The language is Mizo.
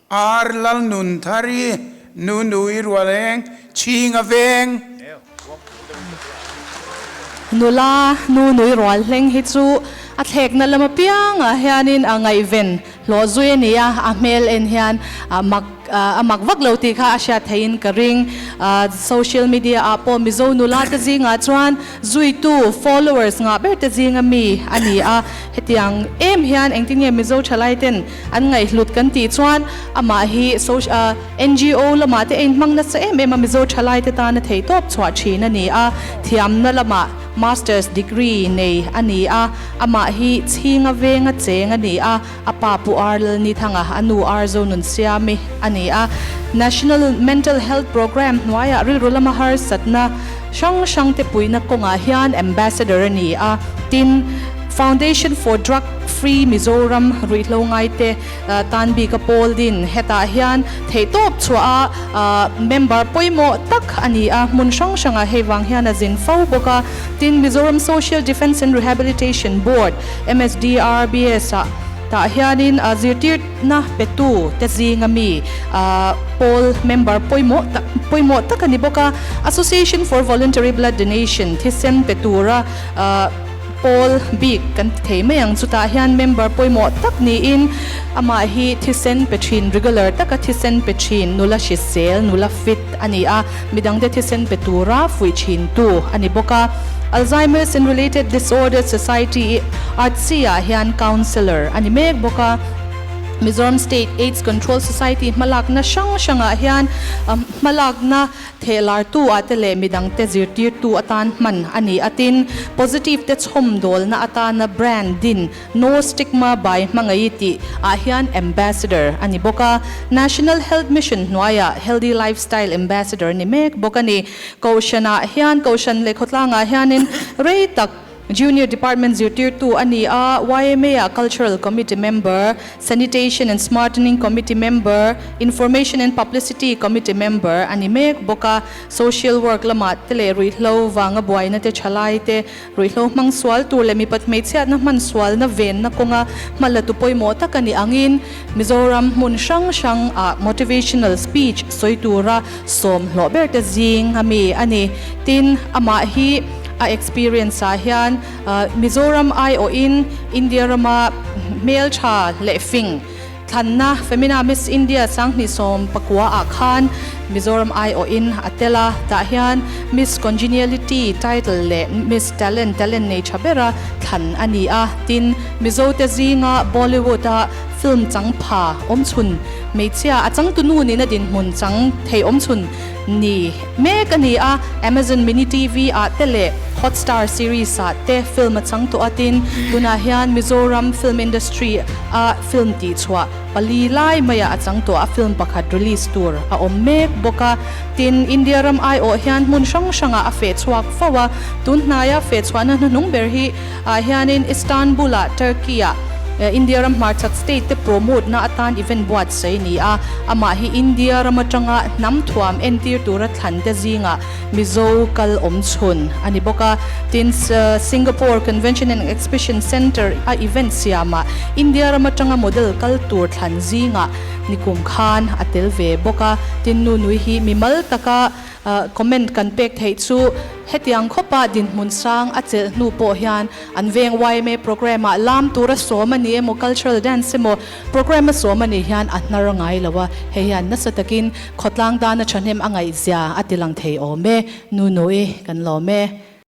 Ar Lalnunthari, Nunui Rualeng, Chhinga Veng. Nula Nunui Rualhleng hi chu a thlekna lam apiangah hianin a ngaihven hlawh zui a ni a, a hmel en hian mak a mak vak lo tih kha a hriat theihin ka ring. Social media ah pawh Mizo nula te zingah chuan zuitu, followers, ngah ber te zinga mi a ni a, hetiang em hian engtin nge Mizo thalai ten An ngaihhlut kan tih chuan amah hi social NGO lamah te a inhmang nasa em em a, Mizo thalai te tana theihtawp chhuah thin a ni a, thiamna lamah Masters degree nei a ni a, amah hi Chhinga venga cheng a ni a, a pa Pu Ar Lalnithanga, a nu Ar Zonunsiami a ni a. National Mental Health Programme hnuaiah rilru lama harsatna hrang hrang te puihna kawngah hian Ambassador a ni a, tin, Foundation for Drug Free Mizoram ruihhlo ngaite tan bik a pawl din. Hetah hian theihtawp chhuah a member pawimawh tak a ni a, hmun hrang hrangah hei vang hian a zin fo bawk a. Tin, Mizoram Social Defence and Rehabilitation Board, MSDRBS, ah tah hianin zirtirna petu te zinga mi pawl member pawimawh tak pawimawh tak a ni bawk a. Association for Voluntary Blood Donation thisen pe tura Pawl bik kan ti thei mai ang. Chutah hian member pawimawh tak niin amah hi thisen pe thin, regular taka thisen pe thin, nula hrisel, nula fit a ni a, midangte thisen pe tura fuih thintu a ni bawk a. Alzheimer's and Related Disorders Society, ARDSI, ah hian Counsellor a ni mek bawk a. Mizoram State AIDS Control Society hmalakna hrang hrangah hian hmalakna Thehlartu ah te leh midangte zirtirtu atan hman a ni a, tin, positive te chhawmdawlna atana brand din No Stigma by Hmangaih tih ah hian Ambassador a ni bawk a, National Health Mission hnuaiah Healthy Lifestyle Ambassador ni mek bawk a ni. Kohhran ah hian Kohhran leh khawtlangah hianin rei tak Junior Department zirtirtu a ni a, YMA-ah Cultural Committee member, Sanitation and Smartening Committee member, Information and Publicity Committee member a ni mek bawk a. Social work lamah te leh ruihhlo vanga buaina te thalai te, ruihhlo hmang sual tur leh mipat hmeichhiatna hman sualna venna kawnga hma la tu pawimawh tak a nih angin Mizoram hmun hrang hrangah motivational speech sawi tura sawm hlawh ber te zing a mi a ni. Tin, amah hi A experience ah hian Mizoram aiawhin India rama hmeltha leh fing thlanna Femina Miss India 2019 ah khan Mizoram aiawhin a tel a, tah hian Miss Congeniality title leh Miss Talent, talent nei tha bera thlan a ni a, tin Mizo te zinga Bollywood a film chang pha awmchhun hmeichhia a changtunu nihna dinhmun chang thei awmchhun ni mek a ni a, Amazon Mini TV ah te leh Hotstar series ah te film a chang tawh a, tin tunah hian Mizoram film industry a film tihchhuah pali lai maiah a chang tawh a, film pakhat release tur a awm mek bawk a, tin India ram aiawh hian hmun hrang hrangah a feh chhuak fo a, tun hnaia feh chhuahna hnuhnung ber hi ah hianin Istanbul ah Turkey ah India ram hmarchhak state te promote na atan event buatsaih a ni a, amah hi India ram atanga hnam thuam entir tura thlan te zingah Mizo kal awm chhun a ni bawk a. Tin, Singapore Convention and Exhibition Centre a event siamah India ram atanga model kal tur thlan zingah nikum khan a tel ve bawk a. Tin, Nunui hi mimal taka Comment kan pek theih chu hetiang khawpa dinhmun sang a chelh hnu pawh hian an veng yma programme ah lam tura sawm a ni emaw cultural dance emaw programme a sawm a nih hian a hnar ngai lo a, hei hian nasa takin khawtlang dana thahnem a ngaihzia a ti lang thei awm e. Nunui kan lawm e.